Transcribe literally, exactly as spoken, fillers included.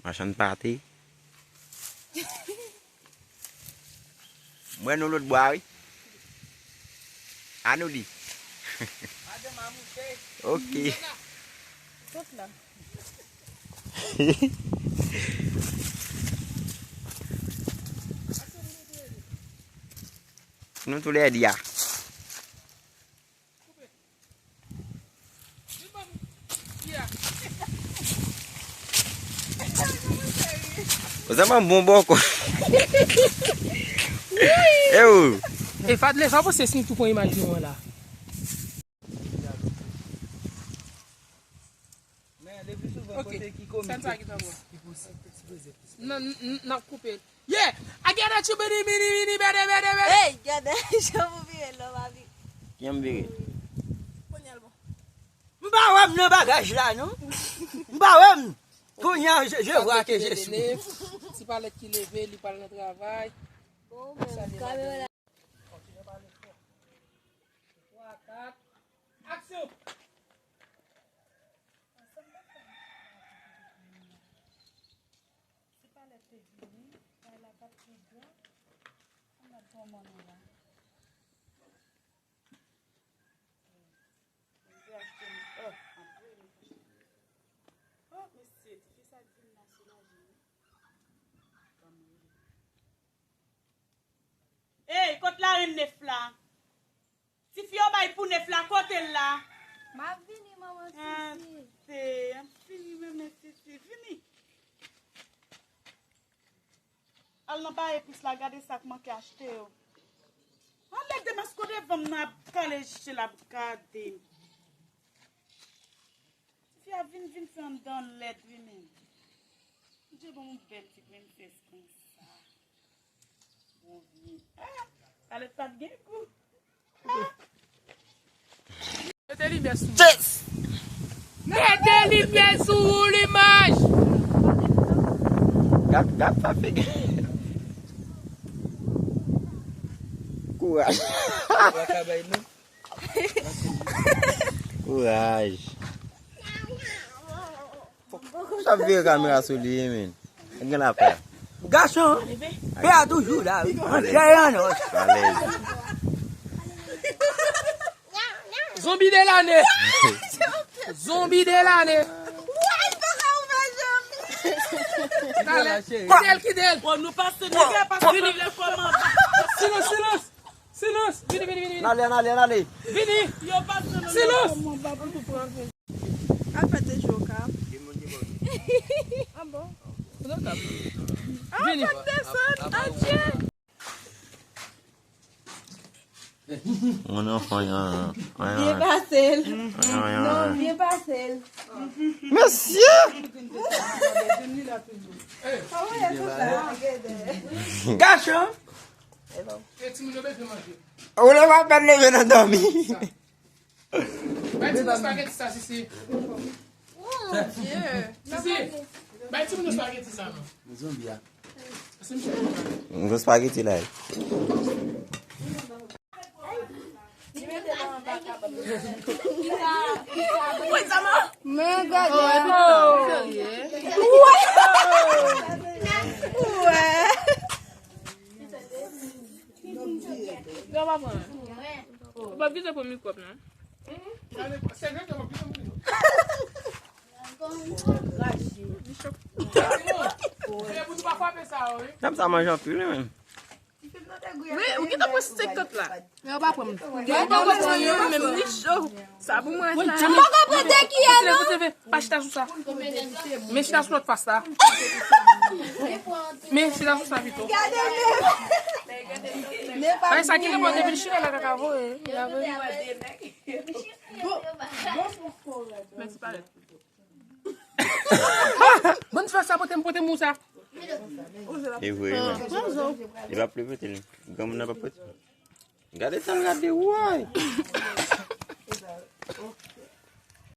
Machann pate. Mwen nou lòt bwa wi. Annou li. Ok. Tout la. Nou tou lè di a. Ou sa man bon bòkò. E ou. E Fadle, sa w panse si n tou pran imaj nou an la? Men, le pli souvan, kote ki komik, ki pou, ki pou sipoze plis. Nan, n, n, n ap koupe. Yeah! I get a chubidi mini mini bede bede bede. Hey, gade, jan pou vire lò, papi. Kijan m vire? Konye l bon. M pa wè m nan bagaj la, non. M pa wè m. Kounye a, je, je vois que je suis. Ti palèt ki leve, li pral nan travay. Bon, men, kamera. Twa, kat, aksyon! Ti palèt te vini, kay la pa t pi gran, ann ap pran mòn la. Mwen te achte m, oh, anpil. Oh, mesye, tifi sa k vin la soulaje wi. Ban m rele. Ey, kot larenn nèf la? Tifi yo bay pou nèf la, kote l la? M ap vini, manman Sisi. Ate, m ap vini, manman Sisi. Vini. Al nan bay epis la, gade sa k manke achte yo. Anlè demaske devan m nan ap kale je l ap gade m. Tifi a vin, vin fè anndan lèd wi menm. Bondye ban m yon bèl ti prensès konsa. Bondye. Ah, palèt pa t gen gou. Ah. Mete limyè sou ou. Mete limyè sou ou, limaj. Gad, gad sa figi. Kouraj. Kouraj. Sa vire kamera sou li, men. Gen lapè. Gason, pè a toujou la, wi. An chè e an os. Alèz. Zonbi de lane. Zonbi de lane. Talè. Kite l, kite l. Bon, nou pase, nèg la pase, nou lè kòmandan. Silans, silans. Silans! Vini, vini, vini, vini. N ale, n ale, n ale. Vini! Silans! Al fè te jwe o ka. Ah bon? Ah, vini. Fè desann, adye! Mon enfant, hein, hein, hein. Byen pase l. Non, byen pase l. Mesye! Gason! Ou leve apèn leve nan dòmi. Bay timoun yo spaghetti sa, Sisi. Oh, Dieu. Sisi, bay timoun yo spaghetti sa, non. Zonbi a. Yon spaghetti la. Men gade. Wè. Ou pa bliye pran mikwòb non. Dam sa manje anpil wi menm. Wi, ou gentan pran senkant la. Yo pa pran. Yo pa pran yo menm li cho. Sa pou mwen sa. M poko pran de kiyè non. Pa chita sou sa. Men chita sou lòt fas la. Men chita sou sa pito. Gade men. Ay sa ki reponn depi l chita la kaka voye. Men ti palèt. Bon, ti fè sa pote m, pote m ou sa. E vre wi. Li pa ple pote l. Granmoun nan pa pote. Gade sa l gade woy.